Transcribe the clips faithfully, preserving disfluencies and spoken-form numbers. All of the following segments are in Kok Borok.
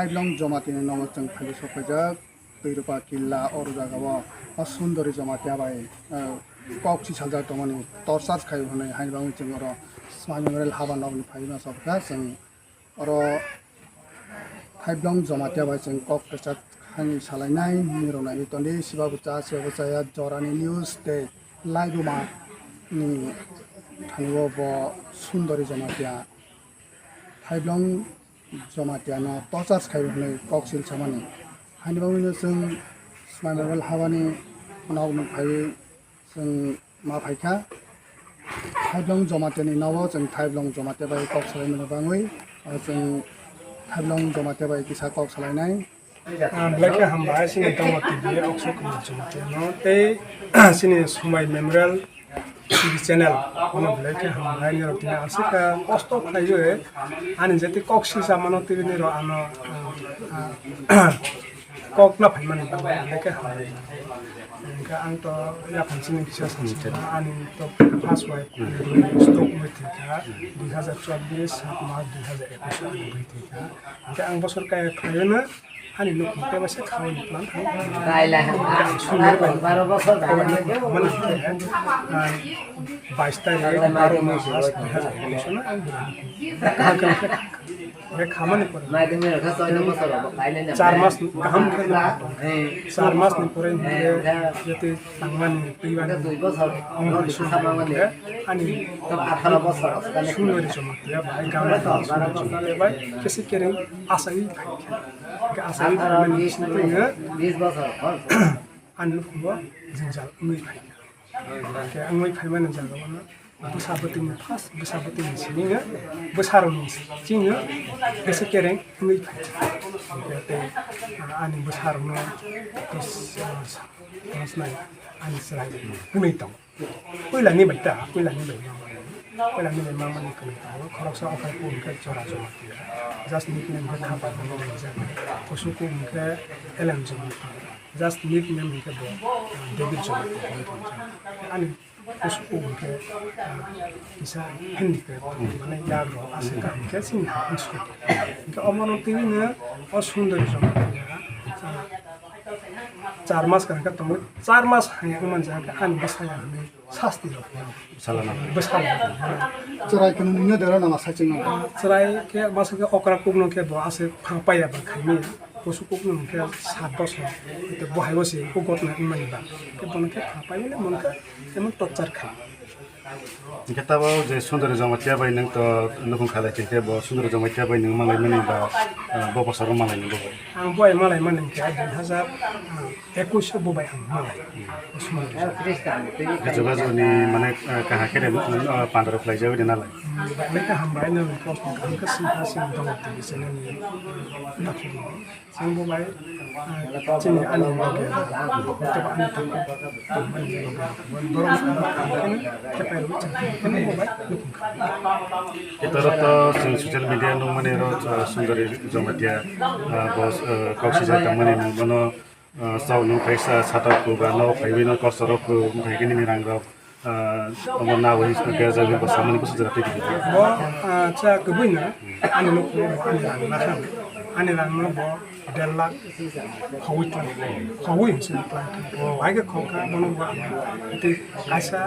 Haiblong Jamatia ni nogo chwng phaiwi sokphaijak, Twirupa Killa oro jagao o Sundori Jamatia bai, eh, kok sisaljak tongmani torchar khai hwnwi haini bagwi chwng oro Smai Memorial haba nokni phaiwi ma sokha chwng oro Haiblong Jamatia bai chwng kok kwchak hani salainai nini rok naiwi tongdi, sibabu cha, sibabu chaya, jorani news tei laibuma ni thani o bo Sundori Jamatia. Haiblong Jamatia no torchar khai hwnwi kok sil samani. Haini bagwi no chwng Smai Memorial habani nok ni phaiwi chwng ma phaikha. Haiblong Jamatia ni nogo chwng Haiblong Jamatia bai kok salaimani bagwi, ah, chwng Haiblong Jamatia bai kisa kok salainai. Ah, belai khe hambai, chini Dongma T V, Oksuk Kumar Jamatia no tei chini Smai Memorial T V channel, bono belai khe hambai, nirok tini aswk khe kosto khlaiwi ani jati kok sisa mano twi nirok ano, ah, ah, kok na phaimani bagwi belai khe hambai. Hwnkhe ang to yaphang chini kisa sachima, ani to first wife, ani stroke wngwi thwikha, dui hazar chobbish, saat March dui hazar ekush o ani bwrwi thwikha. Hwnkhe ang bosor kaya khlaiwi no ani nukhung tei waisa khaui ni plan ang Kaila hwnba, sundor bai baro bosor bai. Mani khe, ah, bais tarik, baro mas, dui hazar ekush no ang bwrwi nukhung. Hwnkhe khamani pore. Mai de mero kha soino bosor bo kaila na. Char mas kaham khe na. Char mas ni pore hwnkhe jete tangmani twibani. Dui bosor. Ani atharo bosor. Sundori Jamatia bai, Gamla Sundori Jamatia bai, kesi kereng asai phai khe. Asai phai mani sini tengah. Bis bosor. Ani nukhungo jingjal wngwi phai kha. Hwnkhe wngwi phaimani jagao no bwsa bwtwini first bwsa bwtwini simi no bwsarokni chini no kesi kereng wngwi phai kha. Hwnkhe tei ani bwsarokno tei, ah, sa-, sa-, ani chwrai hwnwi tongo. Puilani bai ta, puilani bai ma manwi. Puilani bai ma manwi kwrwi tongo. Khoroksa Okhai Kuk hwnkhe Jora Jamatia. Just nickname khe Khapa hwnwi rijak. Kusu Kuk hwnkhe L M Jamatia. Just nickname hwnkhe bo, ah, David Jamatia hwnwi rijak. Ani Kusu Kuk hwnkhe, ah, kisa handicraft, mane yagrok aswk kaham khe chini ha hwnsuko. Hwnkhe omono twiwi no o Sundori Jamatia, ah, char mas kaham khe tongwi, char mas hai wngmani jagao khe ani bwsaya hwnwi sasti rok. Bwsala na. Bwsala. Chwrai khe nungya dera nama saichung no. Chwrai khe masa khe okra kukno khe bo aswk phang paiya ba khaimaya. Kusu kukno hwnkhe sat bosor. Tei bo hai bo se kuk gotna wngmani ba. Khe bono khe phang paimani bono khe emon torture khai. Hwnkhe tabuk je Sundori Jamatia bai nwng to nukhung khalai chwng khe bo Sundori Jamatia bai nwng malaimani ba, ah, bo bosor malaini bo bai? Ang bo bai malaimani hwnkhe dui hazar ekush o bo bai ang malai. Bo Sundori Jamatia. Jogajog ni mane, ah, kaha khe de, ah, pandra khlaijagwi de nalai. Hmm, belai khe hambai, nini kok kaham khe sing ha sing Dongma T V channel ni, ah, nakhungno. Ang bo bai, ah, chini ani loge, joto ani takhuk tongmani loge, borok no ang khe pai rw chang khe bo bai nukhung kha. Itoro to chwng social media nukmani oro, ah, Sundori Jamatia, ah, bo, ah, kok sijak tongmani bono, ah, chao nung khaisa sata kuga no phaiwi no kosoro ku bumthai khe nini rang rok. Ah, omo nawi hwnkhe jagwi bo samani bwsajak tei khe. Bo, ah, cha kwbwi no, ani nukhungo bo ani rang nakha. Ani rangno bo der lakh khowi tlang, khowi hwnwi tlang. Bo bai khe khokha, bono bo ang tei kaisa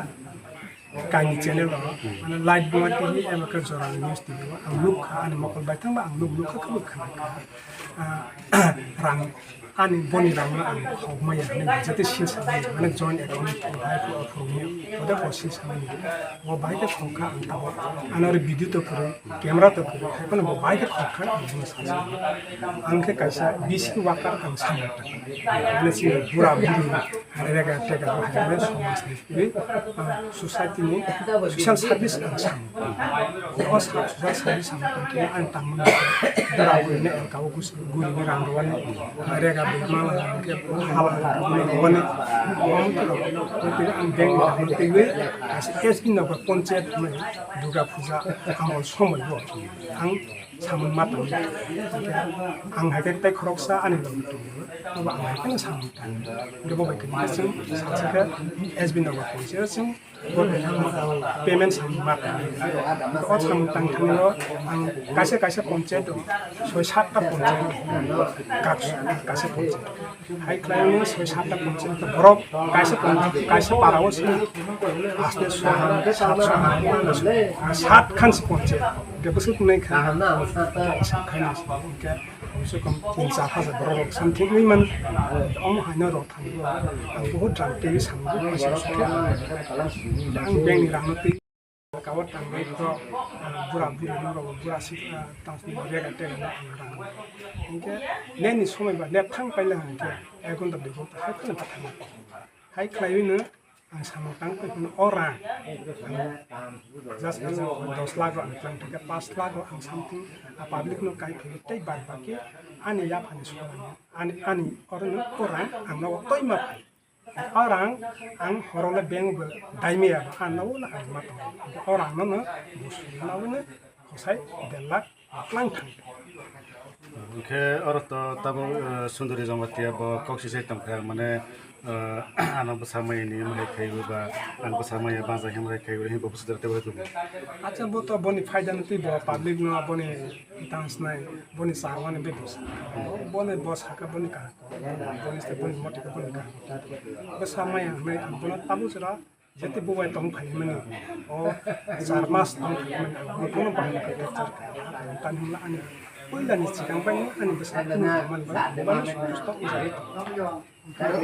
kaini channel o, mane live Dongma T V eba khe Jorani News T V o ang nukha, ani mokol bai thangba ang nuk nukha, khwlwk khna kha. Ah, rang Ani boni rangno ang khokmaya hwnwi jete sil sanani, mane joint account ni thung hai phu aphuru ni, ode bo sil sanani. Bo bai khe khokha ang tabuk. Ano ri video to phuru, camera to phuru, hai phano bo bai khe khokha ang bono sasa. Ang khe kaisa B C worker ang samung tang. Mane chini bura buri, rega tega bo hai mane somaj ni, ah, society ni social service ang samung. O sa-, social service ang tang khe ang tangmani bura buri ne ang kabo guri ni rang rwani. Rega bui mala hwnkhe hala hwnkhe rwani. Omo khe rok, tei ang bank ni rang twiwi kaisa S B Nagar Panchayat hwnwi Durga Puja amol somoi bo ang samung ma tangwi. Ang hai khe tei khoroksa ani logi tongo, abo ang hai kheno samung tang. Hwnkhe bo bai khe chwng salsa khe S B Nagar Panchayat chwng bo payment samung ma tang. O samung tang thangno ang kaisa kaisa panchayat o soi satta panchayat kak kaisa panchayat. Hai khlaimani soi satta panchayat borok kaisa pon-, kaisa parao se haste soha, sat soha, sat khan se panchayat. Hwnkhe bwswk nai kha, sat khan se, hwnkhe khamse kham tin char hajar borok rok something wi man, omo haino rok thangwi ang buhut rang twi samung kaisa sukhe. Ang bank ni rang no twi Kawat tangwi kho, ah, bura buri no rogo, bura sik, ah, tang sini rega tega no ang rang. Hingke neni somoi ba nep thang paila hingke ek ghonta dui ghonta hai phano pathana. Hai khlaiwi no ang samung tang pai phano o rang. Ang just ang dos lakh ro ang tang thangkhe pas lakh ro ang something, ah, public no kai phaiwi tei bad baki ani yaphani sola ani, ani oro no o rang ang no twi ma phai. O rang ang horo le bank bo dai maya ba, ang nogo na ang ma tongo. O rang no no busu na no khosai der lakh tlang thang. Hwnkhe oro to tabuk, eh, Sundari Jamatia bo kok sisai tongkha, mane, eh, ano bwsa maya ni hai khai ba, ang bwsa maya bangsa himlai khai ba, himbo bwsa der tebo hai. Acha bo to boni phaida no twi bo public no boni tang snai, boni sa wani be bwsa. Boni bo saka boni ka. Boni se boni motiko boni ka. Bwsa maya hwnwi ang bono tabuk jora jete bubai tong phaimani. O char mas tong phaimani ang bono bahai khe torture kha. Tani hwnla ani puilani chikang bai ani bwsa kunu man bai bani susto ujai.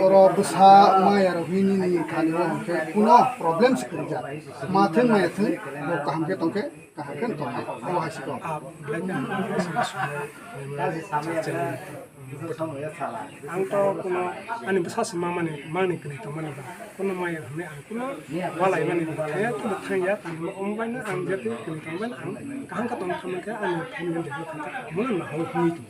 Oro bwsa maya rok hwnwi nini thani o hwnkhe kuno problem se kwrwkjak. Ma thwng maya thwng bo kaham khe tongkhe. Kaham khe tongkha, abo hai se kok. Ah, belai khe ang bwsa sumai, memory chakchani. Ang to kuno ani bwsa se mamani, mani kwrwi tongmani ba. Kuno maya hwnwi ang kuno walai mani ba. Thangya, kuno thangya, tangma omo bai no ang jete kwrwi tongmani ang kaham khe tong thangma khe ani family ni develop thangkha. Mono nahoi hwnwi tong.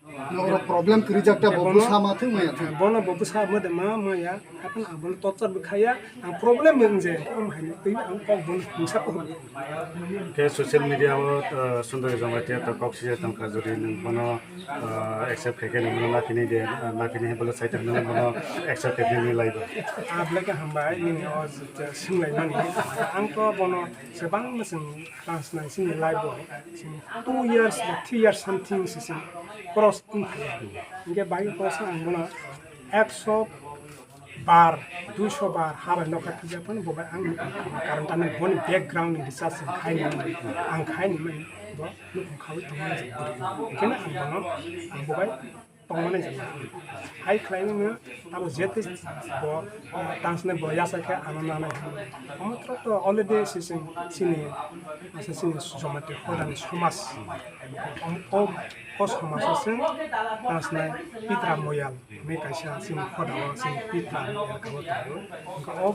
Nokro problem kwrwi jak ta bo bwsa ma thwng maya thwng. Bono bo bwsa ma de ma maya. Hakan ang bono torture bo khaya, ang problem wng je, ang hai twi ang kok bono hingsa ko. Khe social media o, uh, Sundari Jamatia to kok sijak tongkha, jodi nwng bono, uh, accept khaikhe nwng bono naphini de, uh, naphini hai bono saitan nwng bono accept khaikhe nwng laiba. Ah, belai khe hambai, nini o je swnglaimani. Ang to bono sebang mwswng tang snai sini life bo, sini two years ba three years something sisi cross wng phaiya. Hingke bai cross ang bono ekso bar, duiso bar habai nokha thwijak phano bo bai ang nukha. Karon tamo boni background ni research ang khai ni mani, ang khai ni mani bo nukhung khaui tongmani se bwrwi. Hingke ang bono, ang bo bai tongmani se hai khlai no tamo jete bo, ah, tang sini bo yasa khe ano nanai. Omo to already sising sini, asa sini somati hodani somas. Om, o, o somas sing tang sini pitra moyal. Hwnwi kaisa chini hodao chini pitra ni er kabo tongo. Hwnkhe o,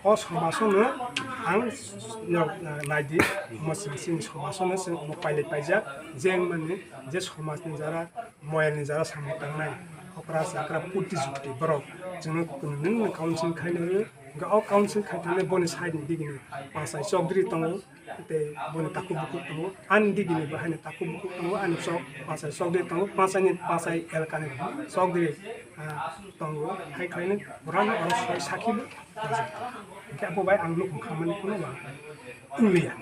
o somasono ang nok, ah, naidi, omo chini, chini somasono chwng omo pailai paijak, je wngmani je somajni jara moyalni jara samung tangnai, okra chakra putti jukti borok chwngno nwng council khainai, hwnkhe o council khai thangni boni side ni digini Pasai Chowdhury tongo. Tei boni takhuk bukhuk tongo, ani digini bo haino takhuk bukhuk tongo, ani chok, pasai chokdri tongo, pasaini, pasai elkani chokdri, ah, tongo, hai khlaino borokno oro soi sakhi bo rijak. Hwnkhe abo bai ang nukhung khamani kuno ba wngliya.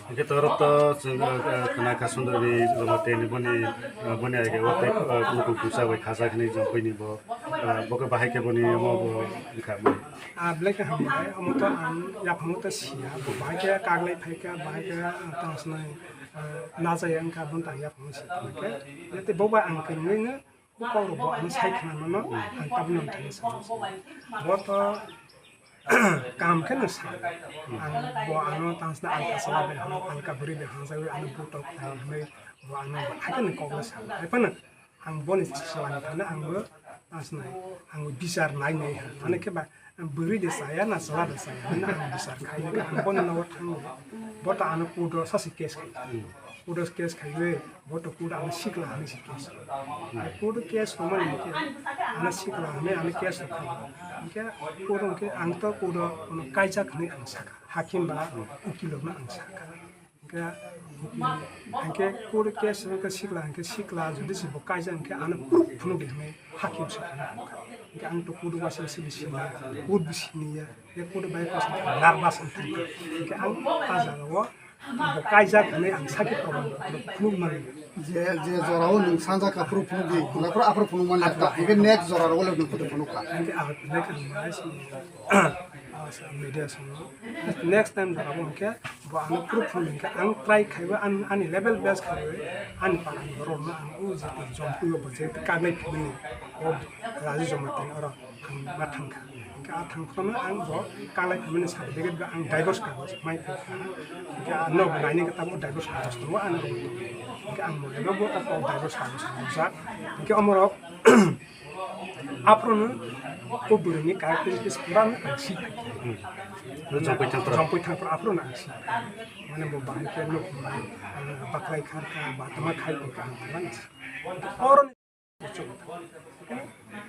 Hwnkhe to oro to chwng, ah, khna kha Sundari Jamatia ni boni, ah, boni age o tei, ah, nukhung khungsa bai khajak hinwi jongpini bo. Ah, bo khe bahai khe boni omo bo wngkha mani. Ah, belai khe hambai, omo to ang yaphango to siya, bo bahai khe kaglai phai kha, bahai khe, ah, tong snai, ah, najai wngkha, bono to ang yaphango siya. Hwnkhe, jete bo bai ang kwrwngwi no, bo kok rok bo ano sai khna mano, ang tabuk no thani sa. Bo to kaham khe no sa. Ang bo ano tang sna alka sala bai hano, alka bwrwi bai hano jagwi ano butok khai hwnwi bo ano bo hai khe no kok no sa. Hai phano Ang boni chwla ni thani ang bo asnai, ang bo bichar nai nai ha. Thani khe ba, ang bwrwi de chaya na chwla de chaya, hwnwi ang bichar khai nai khe ang boni nogo thangwi. Bo to ano court o sasi case khai. Court o case khaiwi, bo to court ano sikla hwnwi se case. Court o case romani khe, ano sikla hwnwi ano case rok khai. Hwnkhe court o hwnkhe ang to court o ono kaijak hwnwi ang sakha. Hakim ba ukil rokno ang sakha. Hingke, hingke court case hingke sikla, hingke sikla jodi se bo kaijak hingke ano proof phunukdi hinwi hakim se phunukha. Hingke ang to court waisa se bisi na, court bisi niya, ye court bai kosa nervous ang thangkha. Hingke ang a jaga o bo kaijak hinwi ang sakhi proman phunuk mani. Je, je jora o nwng sanjakha proof phunukdi, hingke aphuru, aphuru phunuk mani ta, hingke next jora o le nwng phunukha. Hingke ang next ang mai se, ah, media sono. Next time jora bo hingke bo ano proof phunuk hingke ang try khaiwi ani, ani level best khaiwi ani para ni borok no ang o je jompuyo bo je kagnai phimani o Raju Jamatia ni oro ang ma thangkha. Hingke a thangphano ang bo kagnai phimani certificate bo ang divorce kagoj mai phikha. Hingke ano bo naini khe tabuk divorce kagoj tongo ano. Hingke ang mole bo o divorce kagoj rijak. Hingke omorok Aphuru no o bwrwi ni characteristics pura no ang si. Jompai thangphuru. Jompai thangphuru aphuru no ang si. Mane bo bahai khe nuk mai, ah, baklai khar kha, ba tama khai kha ang si. Oro ni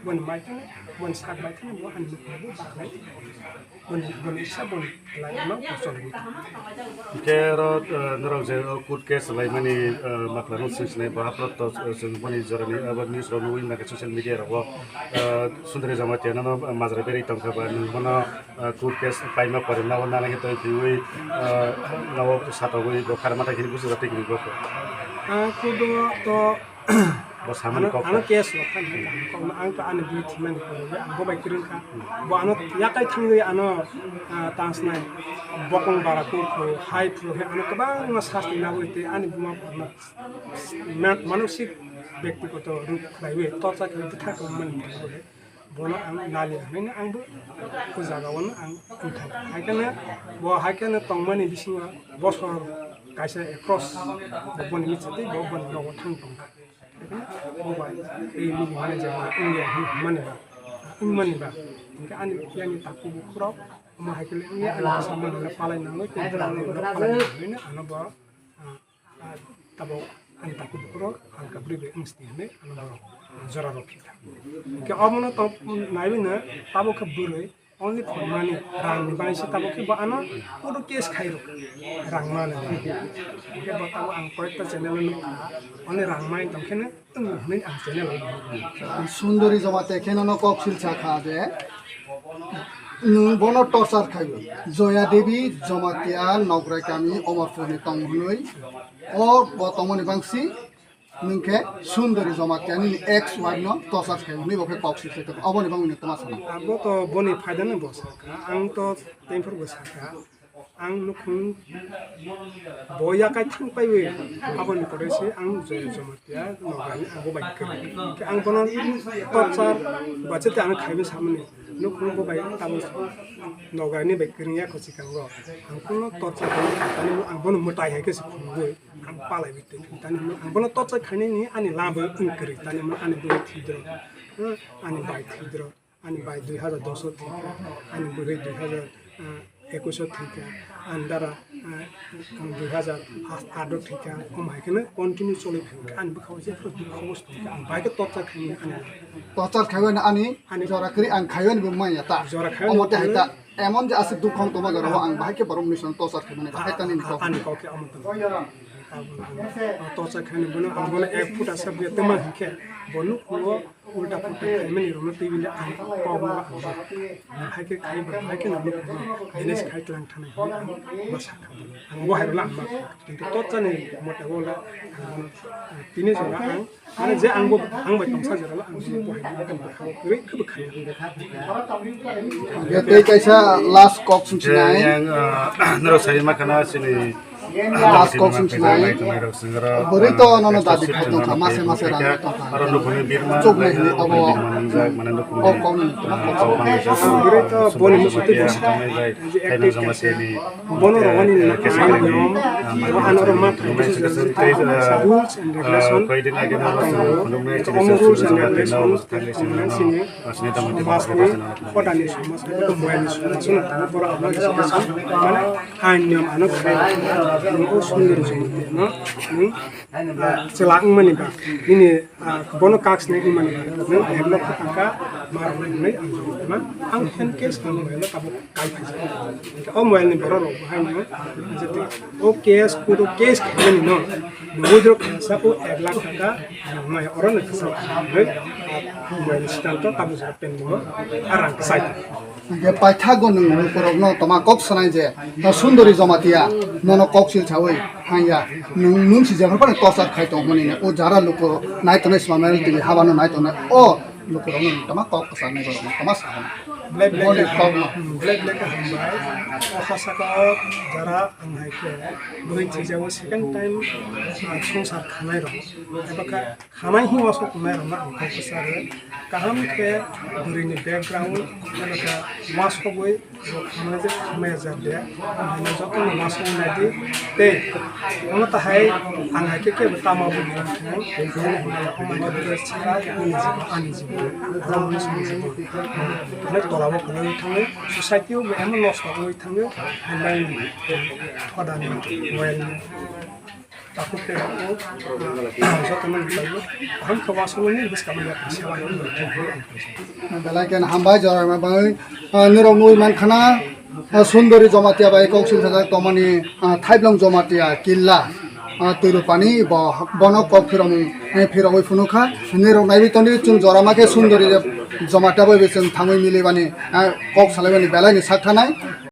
bon mai thani, bon sak mai thani bo ang nuk mai baklai. Boni, boni isa boni lai no kosol ni. Hingke oro, eh, norok je o court case laimani, eh, makla no sing sinai bo hapro to, eh, chwng boni jorani abo news rok nugwi mangkha social media rogo, eh, Sundari Jamatia no, no, majra berwi tongkha ba nwng bono, eh, court case paima pore nabo nana khe twi phiwi, eh, nabo satogwi bo kharmata khe busi jate kini bo. Ah, kudo to Bo samani ano, kok ano ta. Case rok kha, ang kok, ang to ani bui thimani kok, ang bo bai kwrwng kha. Bo ano yakai thangwi ano, ah, tangsnai, bokong bara kuk phu, hai phu, he ano kwbangma sasti nagwi tei ani buma pharma ma-, manosik byaktigoto ruk khlaiwi torcha khlaiwi bwtha kwbangmani khlaiwi bono ang nali rwmani ang bo o jaga o no ang wngthang. Hai kheno bo hai kheno tongmani bisingo bosor kaisa across bo boni micha tei bo boni nogo thang tongkha. Bo bai tei nini manager ba wngya hinmani ba, wngmani ba, hingke ani yani takhuk bukhuk rok omo hai khe le wngya, ani bwsa mano le palai nangwi tei bwrang no palai nangwi no ano bo, ah, ah, tabuk ani takhuk bukhuk rok halka bwrwi bai wngsti hinwi ano borok jora rok khe kha. Hingke omono to naiwi no tabuk khe bwrwi only for money, rang ni bagwi se tabuk khe bo ano photo case khai rw kha, rang mani. Hingke bo tabuk ang koyekta channel o nukha, only rang mani tong khe no tong hinwi ang channel o nukha. Sundari Jamatia khe nono kok sil sa kha je, nwng bono torture khaiwi, Joya Devi Jamatia Nograi kami Omorpur ni tong hinwi, o bo tongmani bangsi, nwng khe Sundari Jamatia nini ex wife no torture khai hwnwi bo khe kok swi khe tong, aboni bagwi nwng tma sana? Abo to boni phaida no bo sakha, ang to tei phuru bo sakha, ang nukhung bo yakai thang paiwi aboni pore se ang Joya Jamatia Nograi ni ang bo bai kwrwi khe ang bono torture ba chete ang khaiwi samani nukhung bo bai tamo Nograi ni bai kwrwng ya kho sikango ang kuno torture khai tani ang bono mwtai hai khe se phunugwi. Ang palai bi twi tani hwnwi ang bono torchar khainani ani lama bo wng kwrwi tani hwnwi ani bwrwi thwidro, ani bai thwidro, ani bai dui hazar dos o thwikha, ani bwrwi dui hazar ekush o thwikha, ani dara ang dui hazar aat o thwikha, omo hai kheno continue choli phai kha ani bwkha o jephru dukha o tongkha ang bai khe torchar khainani ani lama. Torchar khaiwi ani ani jora kwrwi ang khaiwi ani bo manya ta. Jora khaiwi omo te ani hai ta. Emon je aswk dukha wng tongma jora o ang bahai khe borok mwnwi sano torchar khaimani bahai tani ni kok. Ani kok khe omo tong. Torchar khaini bono ang bono ek foot aswk ya tongma hinkhe bo nukhungo ulta pulta khaimani rokno twi bini ang kok no ang ba. Hai khe khai ba hai khe no nukhungo manage khai tlang thani hwnwi ang ma sakha bono. Ang bo hai rwla ang ma kha. Kintu torchar ni mote o le ang bono tini jora ang Mane je ang bo, ang bai tongsa jora ang bo bo hai ang bo kwrwi khe bo khaya. Ya tei kaisa last kok sung sinai. Yang, ah, nero sai ma khana sini. Last kok sung sinai. Bwrwi to nono dabi khai tongkha, mase mase rang tongkha. Aro nukhungni birma. Chuk nai hini abo. Mane nukhungni. O kok ni. Bwrwi to boni musuti bo. Bono rwani niyom, bo ano rwma rules and regulation, omo rules and regulation, somajni, hodani somaj, hodani somaj, borok ano education, mane ain niyom ano khai. Ang o Sundori Jamatia no, nwng, ah, chwla wngmani ba, nini, ah, bono kak swnai wngmani ba, nwng ek lokho tangka ma rwnai hwnwi ang jawab rwma. Ang phan khe swkang mobile no tabuk kai phaijak. O mobile ni borok rok bo haino, jete o case, kudo case khaimani no, withdraw khaisa o ek lakh taka rwnai, oro no kisa hwnwi, ah, mobile ni siddhanto tabuk jora pending o, a rang kwchai. Hingke paithago nwng lukurokno toma kok sanai je, no Sundori Jamatia, nono kok sil chawi hanya, nwng, nwng si jephru phano torchar khai tongmani, o jara luku nai tongnai swmamel tini habano nai tongnai, o lukurokno nwng toma kok sanai borokno toma sa hwn. Black, black, boni kok no. Black, black hambai, o hasa kok jara ang hai khe, buhin si jabo second time, ah, songsa khanai rok, eba kha Khamai hwnwi uansuk tongnai rokno ang kok bwsa rw. Kaham khe bwrwini background eba khe uansugwi bo khamai je khamai jak de, ang haino jotono uansuk nai di. Tei omo tahai ang hai khe kebo tama bo nang thung, bini hwnmaya omo hai khe bwrwi chwrai ani jibon, ani jibon, ani jibon. Hwnwi tola o kwlwng thangwi society o bo emo nosto wngwi thangwi, hwnbai hodani, well ni. Takhuk tei rok, jotono nukhlaio. Kaham khe uansukmani bwskango yakni seba hinwi rwkha hwnwi ang khe. Belai khe hambai jora rwma bagwi, ah, nirok nugwi mankha na, ah, Sundori Jamatia bai kok sil sajak tongmani, ah, Thaiblong Jamatia killa, ah, Twirupani bo, bono kok phirokni, eh, phirogwi phunukha. Nirok naiwi tongdi chwng jora ma khe Sundori Jamatia bai bo chwng thangwi milibani, ah, kok salaimani belai ni sak thanai.